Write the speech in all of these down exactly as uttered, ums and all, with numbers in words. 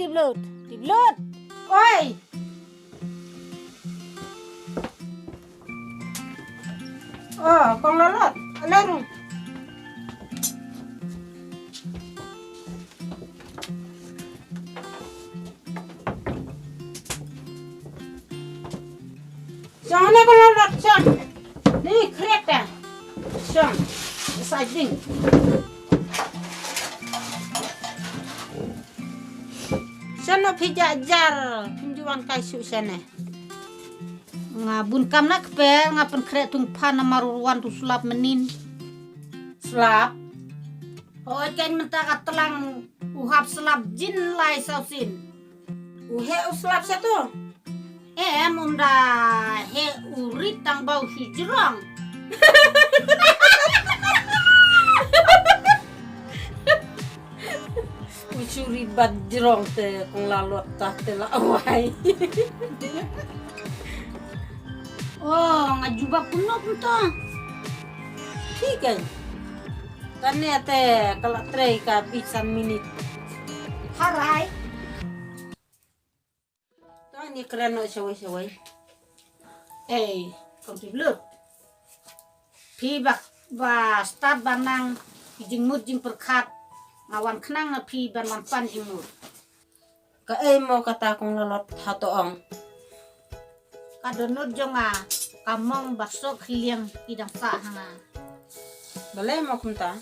Lut, tip lut. Oi. Oh, kong Lalot, ale rung. Shong ne kong Lalot, shong. Ni kreta. Shong. Sa jing. Shano phi ja jar, phim ju wan kai shu shane. Nga bun kam na kper, nga pynkhreh thung phan namar u wan tu slap mynnin. Slap? Hoi, kan mynta ka tlang u hap slap jin lai saw sin. U heh u slap sha tu? Em, um da heh u rit tang ba u shu jrong. U shu rit bad jrong te kong Lalot ta te la wai. Oh, nga jubab kumno kumto. Thik ai. Kane te ka la trei ka bit san minit. Harai. Tang ni kren noh shawei shawei. Ei, kong Tiblut. Phi ba, ba stad ba nang jingmut jingpyrkhat. Nga wan khnang na phi ban wan pan jingmut. Kaei mo kata kong Lalot, hato ong? Ka dohnud jong nga, ka mong bad soh khlieng ki dang sah ha nga. Balei mo kumta?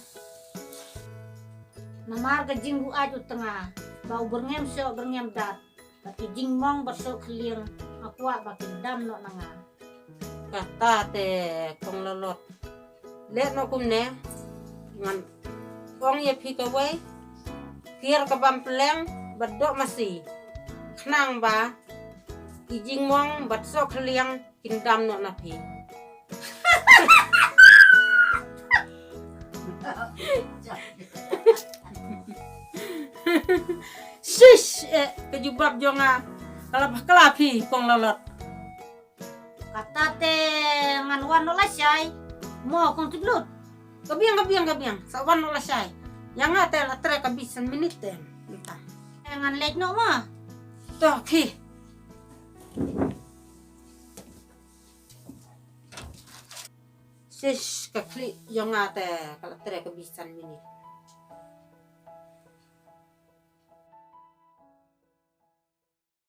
Namar ka jingbuaid u tnga, ba u byrngem soh byrngem dat, ba ki jingmong bad soh khlieng, nga kwah ba kin dam noh na nga. Kata te kong Lalot. Leh noh kumne, ngan ong ïa phi kawei, kiar ka bam pleng bad doh masi. Khnang ba ki jingmong bad soh khlieng kin dam noh na phi. Shish, eh, ka jubab jong nga. Ka la bakla phi kong Lalot. Kata te ngan wan noh lashai. Mo kong Tiblut. Ka biang, ka biang, ka biang. Sa wan noh lashai. Ïa nga te la trei ka bit san minit te. Mynta. Eh, ngan leit noh mo. To, khie. Shish, ka khlieh jong nga te ka la trei ka bit san minit.